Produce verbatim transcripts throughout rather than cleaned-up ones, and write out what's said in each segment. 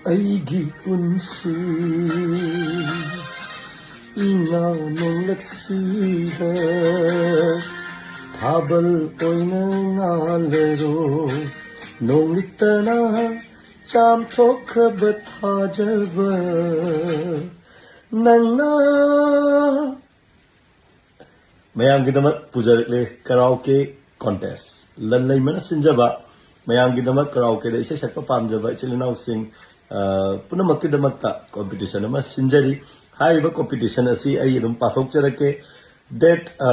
ꯑꯩꯒꯤ ꯄꯨꯟꯁꯤ ꯏꯅꯥ ꯅꯣꯡꯂꯛꯁꯤꯗ ꯊꯥꯕꯜ ꯑꯣꯏꯅ ꯉꯥꯜꯂꯔꯣ, ꯅꯣꯡꯂꯤꯛꯇꯅ ꯆꯥꯝꯊꯣꯛꯈ꯭ꯔꯕ ꯊꯥꯖꯕ ꯅꯪꯅ꯫ ꯃꯌꯥꯝꯒꯤꯗꯃꯛ ꯄꯨꯖꯔꯛꯂꯦ ꯀꯔꯥꯎꯀꯦ ꯀꯣꯟꯇꯦꯁ꯫ ꯂꯟ ꯂꯩꯃꯅ ꯁꯤꯟꯖꯕ ꯃꯌꯥꯝꯒꯤꯗꯃꯛ ꯀꯔꯥꯎꯀꯦꯗ ꯏꯁꯩ ꯁꯛꯄ ꯄꯥꯝꯖꯕ ꯏꯆꯤꯜ ꯏꯅꯥꯎꯁꯤꯡ, ꯑ, ꯄꯨꯝꯅꯃꯛꯀꯤꯗꯃꯛꯇ ꯀꯣꯝꯄꯤꯇꯤꯁꯟ ꯑꯃ ꯁꯤꯟꯖꯔꯤ꯫ ꯍꯥꯏꯔꯤꯕ ꯀꯣꯝꯄꯤꯇꯤꯁꯟ ꯑꯁꯤ ꯑꯩ ꯑꯗꯨꯝ ꯄꯥꯊꯣꯛꯆꯔꯛꯀꯦ꯫ Date, ꯑ,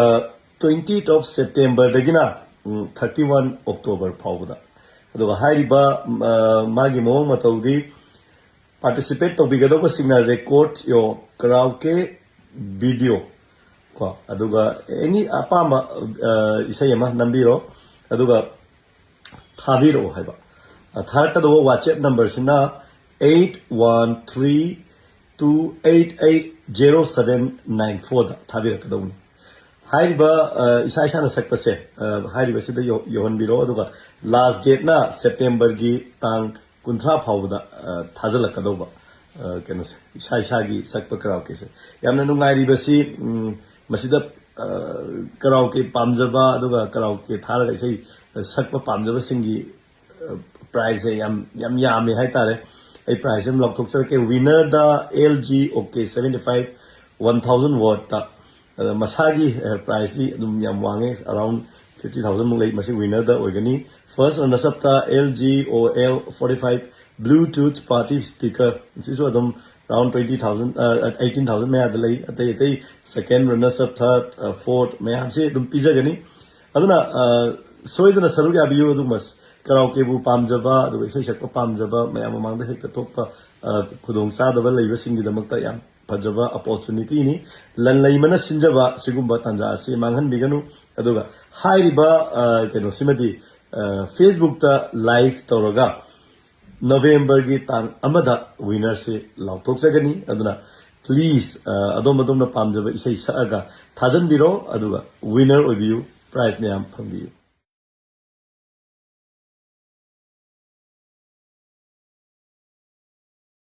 twentieth of September ꯗꯒꯤꯅ, um, thirty one October ꯐꯥꯎꯕꯗ꯫ ꯑꯗꯨꯒ ꯍꯥꯏꯔꯤꯕ, ꯑ, ꯃꯥꯒꯤ ꯃꯑꯣꯡ ꯃꯇꯧꯗꯤ, participate ꯇꯧꯕꯤꯒꯗꯧꯕꯁꯤꯡꯅ record your karaoke video ꯀꯣ, ꯑꯗꯨꯒ any ꯑꯄꯥꯝꯕ, ꯑ, ꯏꯁꯩ ꯑꯃ ꯅꯝꯕꯤꯔꯣ, ꯑꯗꯨꯒ ꯊꯥꯕꯤꯔꯛꯑꯣ ꯍꯥꯏꯕ꯫ ꯑ, ꯊꯥꯔꯛꯀꯗꯧꯕ WhatsApp number ꯁꯤꯅ eight one three two eight eight zero seven nine four ꯗ ꯊꯥꯕꯤꯔꯛꯀꯗꯧꯕꯅꯤ꯫ ꯍꯥꯏꯔꯤꯕ, ꯑ, ꯏꯁꯥ ꯏꯁꯥꯅ ꯁꯛꯄꯁꯦ, ꯑ, ꯍꯥꯏꯔꯤꯕꯁꯤꯗ ꯌꯧ-, ꯌꯧꯍꯟꯕꯤꯔꯣ, ꯑꯗꯨꯒ last date ꯅ September ꯒꯤ ꯇꯥꯡ ꯀꯨꯟꯊ꯭ꯔꯥ ꯐꯥꯎꯕꯗ, ꯑ, ꯊꯥꯖꯤꯜꯂꯛꯀꯗꯧꯕ, ꯑ, ꯀꯩꯅꯣꯁꯦ, ꯏꯁꯥ ꯏꯁꯥꯒꯤ ꯁꯛꯄ ꯀꯔꯥꯎꯀꯦꯁꯦ꯫ ꯌꯥꯝꯅ ꯅꯨꯡꯉꯥꯏꯔꯤꯕꯁꯤ, ꯎꯝ, ꯃꯁꯤꯗ, ꯑ, ꯀꯔꯥꯎꯀꯦ ꯄꯥꯝꯖꯕ ꯑꯗꯨꯒ ꯀꯔꯥꯎꯀꯦ ꯊꯥꯔꯒ ꯏꯁꯩ, ꯑ, ꯁꯛꯄ ꯄꯥꯝꯖꯕꯁꯤꯡꯒꯤ, ꯑ, prize ꯁꯦ ꯌꯥꯝ, ꯌꯥꯝ ꯌꯥꯝꯃꯦ ꯍꯥꯏꯇꯥꯔꯦ꯫ ꯑꯩ prize ꯑꯃ ꯂꯥꯎꯊꯣꯛꯆꯔꯛꯀꯦ꯫ Winner ꯗ L G OK seventy five one thousand watt ꯇ ꯑꯗ ꯃꯁꯥꯒꯤ, ꯑ, prize ꯇꯤ ꯑꯗꯨꯝ ꯌꯥꯝ ꯋꯥꯡꯉꯦ, around fifty thousand ꯃꯨꯛ ꯂꯩ꯫ ꯃꯁꯤ winner ꯗ ꯑꯣꯏꯒꯅꯤ꯫ First runners up ꯇ L G O L forty five Bluetooth party speaker, ꯃꯁꯤꯁꯨ ꯑꯗꯨꯝ around twenty thousand, ꯑ, eighteen thousand ꯃꯌꯥꯗ ꯂꯩ꯫ ꯑꯇꯩ ꯑꯇꯩ second runners up, third, ꯑ, fourth ꯃꯌꯥꯝꯁꯤ ꯑꯗꯨꯝ ꯄꯤꯖꯒꯅꯤ꯫ ꯑꯗꯨꯅ, ꯑ, ꯁꯣꯏꯗꯅ ꯁꯔꯨꯛ ꯌꯥꯕꯤꯌꯨ꯫ ꯑꯗꯨꯒꯨꯝꯕ ꯀꯔꯥꯎꯀꯦꯕꯨ ꯄꯥꯝꯖꯕ, ꯑꯗꯨꯒ ꯏꯁꯩ ꯁꯛꯄ ꯄꯥꯝꯖꯕ, ꯃꯌꯥꯝ ꯃꯃꯥꯡꯗ ꯍꯦꯛꯇ ꯊꯣꯛꯄ, ꯑ, ꯈꯨꯗꯣꯡꯆꯥꯗꯕ ꯂꯩꯕꯁꯤꯡꯒꯤꯗꯃꯛꯇ ꯌꯥꯝ ꯐꯖꯕ opportunity ꯅꯤ꯫ ꯂꯟ ꯂꯩꯃꯅ ꯁꯤꯟꯖꯕ ꯁꯤꯒꯨꯝꯕ ꯇꯥꯟꯖꯥ ꯑꯁꯤ ꯃꯥꯡꯍꯟꯕꯤꯒꯅꯨ꯫ ꯑꯗꯨꯒ ꯍꯥꯏꯔꯤꯕ, ꯑ, ꯀꯩꯅꯣꯁꯤꯃꯗꯤ, ꯑ, Facebook ꯇ live ꯇꯧꯔꯒ November ꯒꯤ ꯇꯥꯡ ꯑꯃꯗ winner ꯁꯤ ꯂꯥꯎꯊꯣꯛꯆꯒꯅꯤ꯫ ꯑꯗꯨꯅ please, ꯑ, ꯑꯗꯣꯝ ꯑꯗꯣꯝꯅ ꯄꯥꯝꯖꯕ ꯏꯁꯩ ꯁꯛꯑꯒ ꯊꯥꯖꯟꯕꯤꯔꯣ, ꯑꯗꯨꯒ winner ꯑꯣꯏꯕꯤꯌꯨ, prize ꯃꯌꯥꯝ ꯐꯪꯕꯤꯌꯨ꯫